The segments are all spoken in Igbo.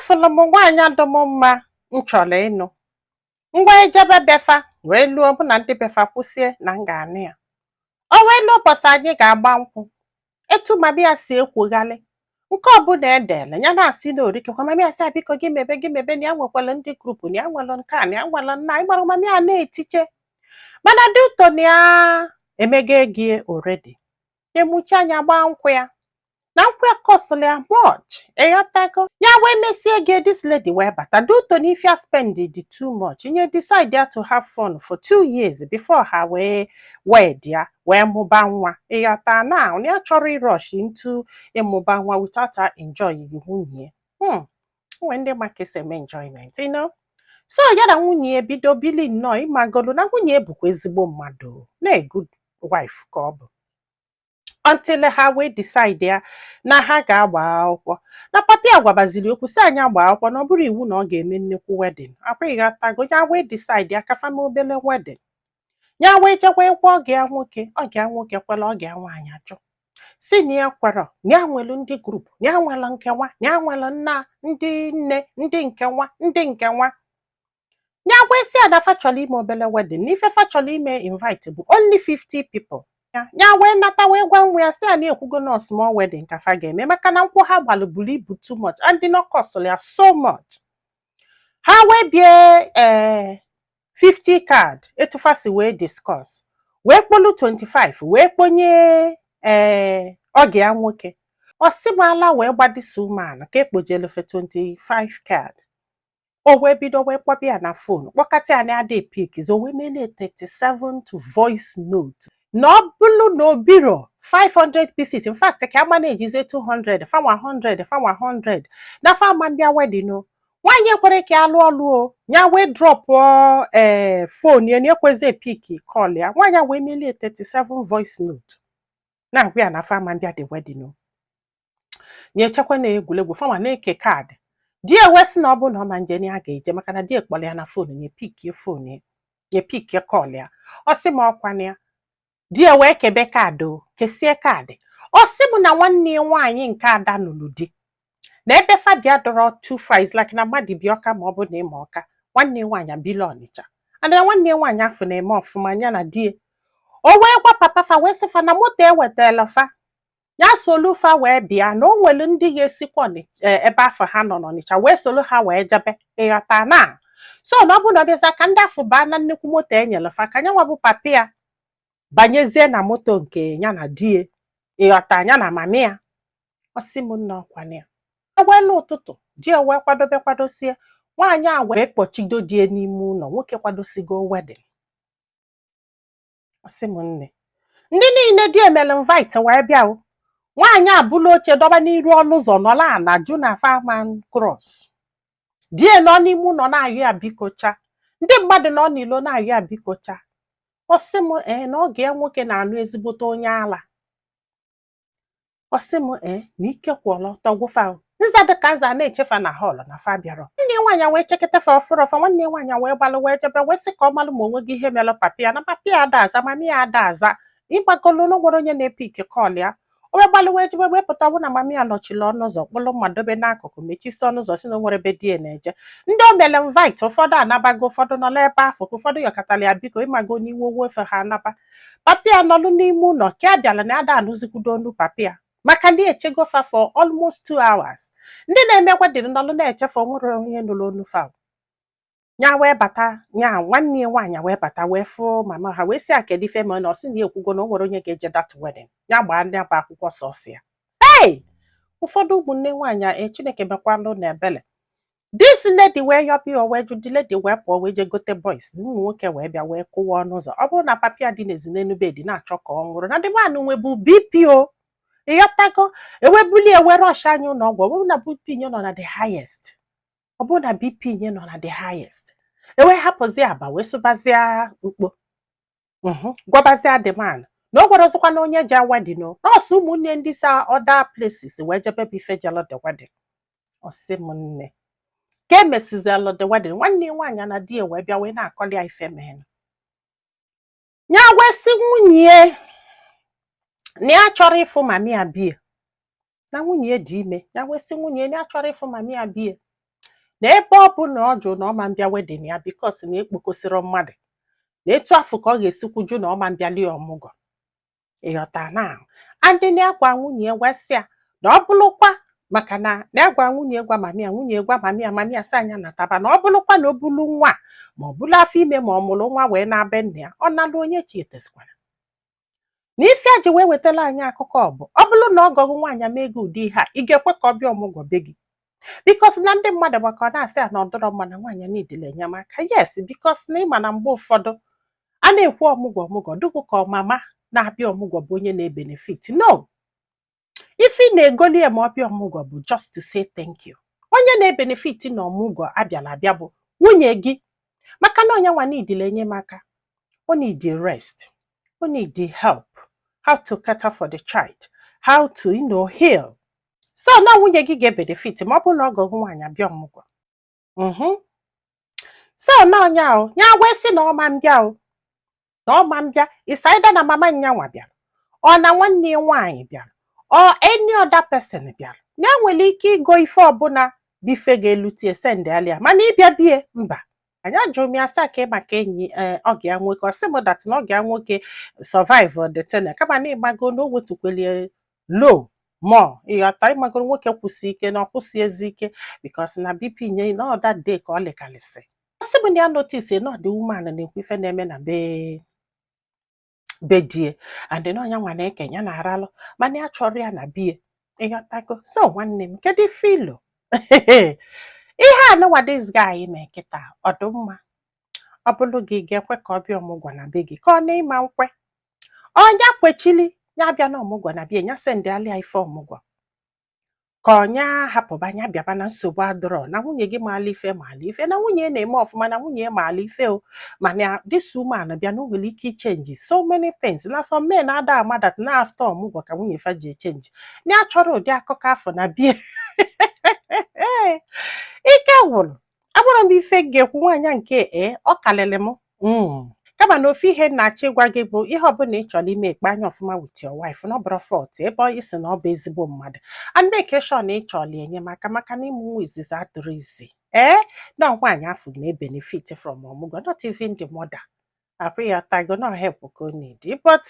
Afụlụ m nwaanyị dị m mma m chọrọ ịnụ. Ngwa, ejebe befa wee luo, mụ na ndị befa kwụsie na m ga-anụ ya. O wee lụọ ụbọchị anyị ga-agba nkwụ. Etu mami ya si ekwughalị nke ọbụla edele ya na-asị na orikekwa, mami ya sị ya, biko, gị mebe, gị mebe, na ya nwekwara ndị group, na ya nwere nke a, na ya nwere nna ịgbara. Mami ya na-etiche, mana dị ụtọ na ya emego ego already. Emuche anya gbaa nkwụ ya na nkwụ ya costụlụ ya much, ịghọtago? Ya wee mesie ego. This lady wee bata dị ụtọ na ife spend dị too much, nye decide ya to have fun for 2 years before ha wee wed ya wee mụba nwa, ịghọta? Na ya chọrọ ịrush into ịmụba nwa without her enjoy nwunye. Nwee ndị ma ka esi eme enjoyment. So ya na nwunye ya bido bili nnọọ. Ịmagolu na nwunye bụkwa ezigbo mmadụ na a good wife ka ọ bụ, until ha wee decide ya na ha ga-agba akwụkwọ. Na papi ya gwabaziri okwu si anyị agba akwụkwọ, na ọ bụrụ iwu na ọ ga-eme nnukwu wedding akwa, ịghọtago? Ya wee decide ya ka fa mee obele wedding. Ya wee jekwa ịgwa ọgọ ya nwoke. Ọgọ ya nwoke kwela, ọgọ ya nwaanyị achọ si na ya kwerọ, na ya nwere ndị group, na ya nwere nkewa, na ya nwere nna, ndị nne, ndị nkewa, ndị nkewa. Ya wee sị ya na fa chọrọ ime obele wedding, na ife fa chọrọ ime invite bụ only 50 people. Ya wee nata wee gwa nwa ya, sị ya na ekwugo na small wedding ka fa ga-eme, maka na nkwụ ha gbalụ buru ibu too much and no costly ya so much. Ha wee bie 50 card etu fa si wee discuss, wee kpolu 25 wee kponye ọgọ ya nwoke. Ọ sị m ala wee gbadisa umeala ka ekpojelefe 25 card. O wee bido wee kpọba ya na phone, kpọkata ya na ada pick. O wee melie 37 to voice note na ọ bụrụ na o biro 500 pieces, in fact ka ama na-ejizie 200 fa 100 fa 100 na fa ama mbịa wedding o. Nwaanyị ekwere ka alụ ọlụ o. Ya wee drop phone ya na ekwezi pick call ya. Nwaanyị a wee melie 37 voice note na-agwa ya na fa ama mbịa the wedding o. Nyechakwa na egwuregwu fanwa na-eke card. Di ya wee sị na ọ bụ na ọ ma nje na ya ga-eje, maka na di ya kpọrọ ya na phone, nye pickie phone ya, nye pickie call ya. Ọ sị m ọkwa na ya di ya wee kebe card o, kesie card. Ọ sị m na nwanne ya nwaanyị nke ada nụrụ di na ebe fabia dọrọ too far, is like na mmadụ bi Ọka, ma ọ bụ na ịma Ọka. Nwanne ya nwaanyị abila Ọnịcha, and na nwanne ya nwaanyị afọ na-eme ọfụma ya na di ya. O wee gwa papa fa, wee sị fa na moto ewetala fa, ya solu fa wee bịa, na o nwere ndị ga-esikwa ebe afọ ha nọ n'Ọnịcha wee solu ha wee jebe, ịghọta? Na so na ọ bụ na ọ bịaza ka ndị afọ baa na nnukwu moto enyere fa, ka nyanwa bụ papa ya banyezie na moto nke ya na di ya, ịghọta, ya na mami ya. Ọ sị m nna, ọkwana ya ewelu ụtụtụ, di ya wee kwadobe, kwadosie. Nwaanyị a wee kpọchido di ya n'ime ụlọ. Nwoke kwadosigo wedding. Ọ sị m nne, ndị niile di emere invite wee bịa o. Nwaanyị a bụla oche dọba n'iru ọnụ ụzọ, nọrọ ala jụ na farman cross. Di ya nọ n'ime ụlọ na-ayọ ya bikocha. Ndị mmadụ nọ n'ilo na-ayọ ya bikocha. Ọ sị m ee, na oge ya nwoke na-anụ ezigbote onye ala. Ọ sị m ee, na ike kwụọla ọtọ gwụfa o. Nza dịka nza na-echefa na hall na fa bịarọ. Nwanne ya nwaanyị wee cheketa fa ọfụrụ fa. Nwanne ya nwaanyị wee gbalụ wee jebe, wee sị ka ọ malụ ma onwe gị ihe melụ papi ya, na papi ya ada aza, mami ya ada aza, ịgbagolu na nwere onye na-epick call ya. O wee gbalụ wee jebe, wee pụta, bụ na mami ya nọchiri ọnụ ụzọ, kpụlụ mma dobe n'akụkụ, mechisi ọnụ ụzọ, si na o nwere ebe di ya na-eje. Ndị o mere invite, ụfọdụ anabago, ụfọdụ nọ n'ebe afọ, ka ụfọdụ yọkọtara ya biko, ịmago n'iwe owo efe ha anaba. Papi ya nọlụ n'ime ụlọ ka a bịara na ada anụzikwudo onu papi ya, maka ndị echego fa for almost 2 hours. Ndị na-eme wedding nọlụ na-echefe, onwere onye nụrụ onu fa. Ya wee bata ya, nwanne ya nwaanyị wee bata, wee fụ mama ha, wee sị ya kedu ife ma na ọ sị na ya ekwugo na o nwere onye ga-eje that wedding, ya gbaa ndị agba akwụkwọ sọsọ ya. Hey, ụfọdụ ụmụnne nwaanyị e, Chineke mekwalụ na ebele. This lady wee yọbịa, o wee jụ. The lady wee pụọ, wee jee gote boys, ụmụ nwoke wee bịa wee kụwa ọnụ ụzọ. Ọ bụrụ na papi ya dị n'ezi n'enu bed na-achọ ka ọ nwụrụ, na ndị man nwebu BP o, ịghọtago? Ewebuli ewe rush anya ụlọ ọgwụ. Ọ bụrụ na BP nye nọ na the highest, ọ bụrụ na BP nye nọ na the highest, ewee hapụzi aba, wee sụbazie mkpo, gwabazia the man na o gwarọzikwa na onye ji wedding o, nọọsụ ụmụnne ndị sa other places wee jebe bụ ife jelụ the wedding. Ọ sị m nne, ka emesizialụ the wedding, nwanne ya nwaanyị na di ya wee bịa, wee na-akọli ya ife menụ. Ya wee sị nwunye na ya chọrọ ịfụ mami ya bie, na nwunye ya dị ime. Ya wee sị nwunye na ya chọrọ ịfụ mami ya bie. Na ebe ọ bụ na ọ jụ na ọma mbịa wedding ya because na ekpokosịrị mmadụ na etu afọ ka ọ ga-esikwu jụ na ọma mbịali ya ọmụgwọ. Ịghọta na andị na ya gwa nwunye ya wee sị ya na ọ bụrụkwa maka na ya gwa nwunye, gwa mami ya, nwunye gwa mami ya, mami ya sị anya nataba, na ọ bụrụkwa na o bulu nwa a, ma ọ bụrụ afọ ime, ma ọ mụrụ nwa wee na-be nna ya, ọ nalụ onye chietesikwara na ife a ji wee wetara anyị akụkọ. Ọ bụ ọ bụrụ na ọ gọgụ nwaanyị mee gị ụdị ihe a, ị ga-ekwe ka ọ bịa ọmụgwọ be gị? Because na ndị mmadụ gbakọ na-asị a na ọ dọrọ mma na nwaanyị niile enyemaka. Yes, because na ịma na mgbe ụfọdụ a na-ekwu ọmụgwọ, ọmụgwọ dịkwa ka ọmama na-abịa ọmụgwọ bụ onye na-ebenefit. No, ife ị na-egoli ya ma ọ bịa ọmụgwọ bụ just to say thank you. Onye na-ebenefit na ọmụgwọ abịala abịa bụ nwunye gị, maka na onye nwa niile enyemaka, o need rest, o need help, how to cater for the child, how to heal. So na nwunye gị ga-ebenefit ma ọ bụrụ na ọ gọgụ nwaanyị abịa ọmụgwọ. So na ọnya o ya wee sị na ọma mbịa o, na ọma mbịa isaida na mama nyanwa bịara, ọ na nwanne ya nwaanyị bịara, ọ any other person bịara, ya nwere ike igo ife ọbụla bụ ife ga-elutie send alia, mana ịbịa bie mba. Anyị ajụrụ m ya sị ka maka enyi ọgị ya nwoke, ọ sị m that na ọgị ya nwoke survive the thing, kama na ịgbago na o wetukwelie low more. Ịghọta, ịmagoro nwoke kwụsị ike na ọ kwụsị ezi ike because na BP nye na ọ that day ka ọ lekalịsị. Ọ sị m na ya notice na ọ dị woman na-ekwu ife na-eme na be die and na ọnya nwa na-eke ya na-aralụ, mana ya chọrọ ya na bie. Ịghọtago? So nwanne m, kedu ife ilo ihe a nụwa this guy mee kịta? Ọ dị mma? Ọ bụrụ gị, ga-ekwe ka ọ bịa ọmụgwọ na be gị, ka ọ na ịma nkwe ọnya kwechili ya bịa na ọmụgwọ na bie ya, send alịa ife ọmụgwọ, ka ọnya hapụba ya bịaba na nsogbu adọrọ, na nwunye gị maala ife, maala ife, na nwunye na-eme ọfụma, na nwunye maala ife o, mana this woman bịa na o nwere ike ichange so many things, na some men ada ama that na after ọmụgwọ ka nwunye fa ji echange, na ya chọrọ ụdị akụkọ afọ na bie. Ike gwụrụ agbara m ife ga-ekwu nwaanyị nke ee ọ kalịlị m. Kama na ofe ihe na-achọ ịgwa gị bụ ihe ọbụla ị chọrọ ime, ekpe anya ọfụma with your wife, na ọ bụrụ fault ebe ọ isi na ọ bụ ezigbo mmadụ, and make sure na ị chọrọ enyemaka, maka na ịmụ nwa izizi adịrọ izi. Ee, na nwaanyị afọ na-ebenefit from ọmụgwọ, not even the mother. Apụ ya tago na help ka o need, but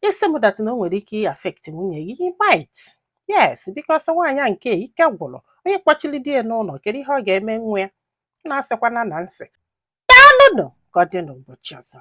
isi m that na o nwere ike affect nwunye gị, he might, yes, because nwaanyị a nke ike gwụrụ, onye kpọchiri di ya n'ụlọ, kedu ihe ọ ga-eme nwa ya? Na-asịkwana na nsị. Daalụnụ, ka ọ dị n'ụbọchị ọzọ.